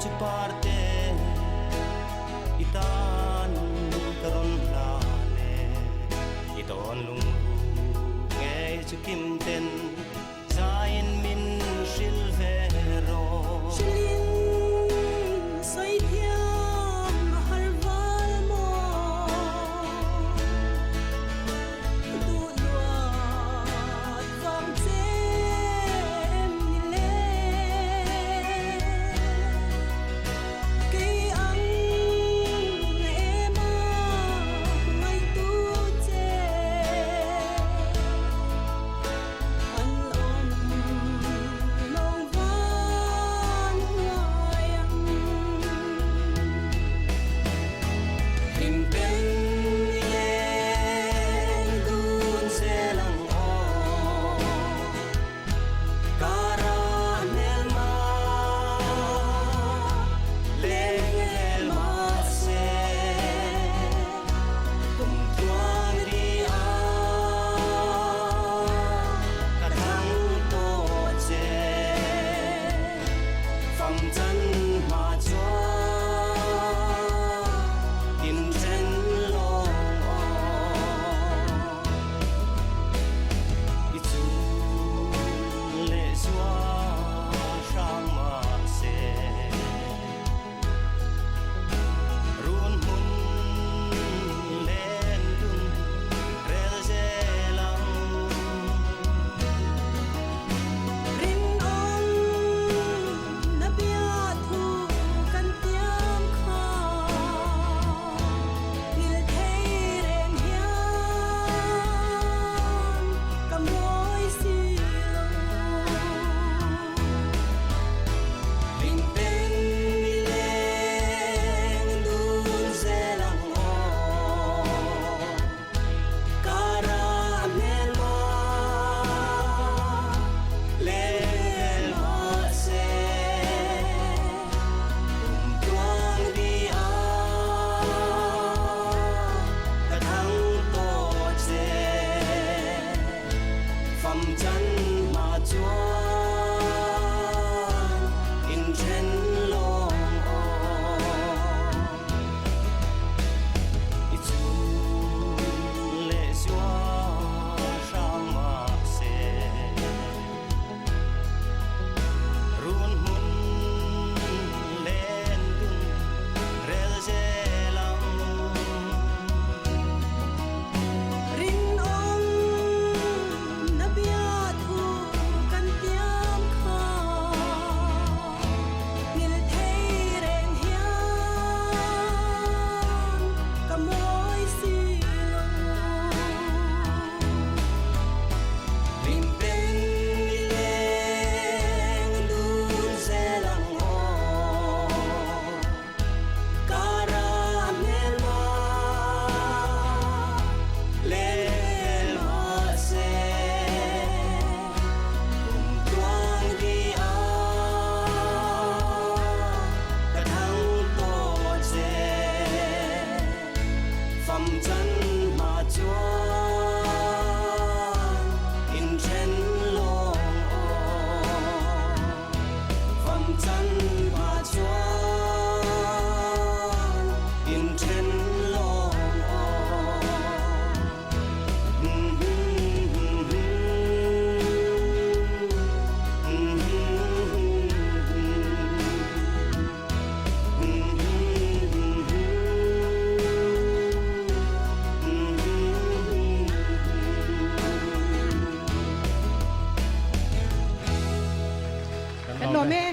chu parte i tan ka rawn hlan e. I tawn lungruk ngei chu kim ten zaiin min hrilh ve rawh. Hrilhin sawi thiam a har val maw? Duh luat vang che em ni le? Kei ang em a ngaihtu che an awm lo van ngai ang. Hlim pen i leng dun zel ang aw, kara hmel ma leng vel mahse kum tluang ri a ka thang tawh che fam chan hma chuan in then lawng aw i chun leh zua hrang mahse run hmun len dun rel zel ang. Rinawm na biathu kan tiam kha ngil thei reng hian ka mawi si lo. Hlim pen i leng dun zel ang aw, kara hmel ma leng vel mahse kum tluang ri a ka thang tawh che fam chan hma chuan in then lawng aw i chun leh zua hrang mahse run hmun len dun rel zel ang. Rinawm na biathu kan tiam kha ngil thei reng hian ka mawi si lo. Hlim pen i leng dun zel ang aw, kara hmel ma leng vel mahse kum tluang ri a ka thang tawh che fam chan hma chuan in then lawng aw, fam chan hma chuan in then lawng aw. Kan lawm e.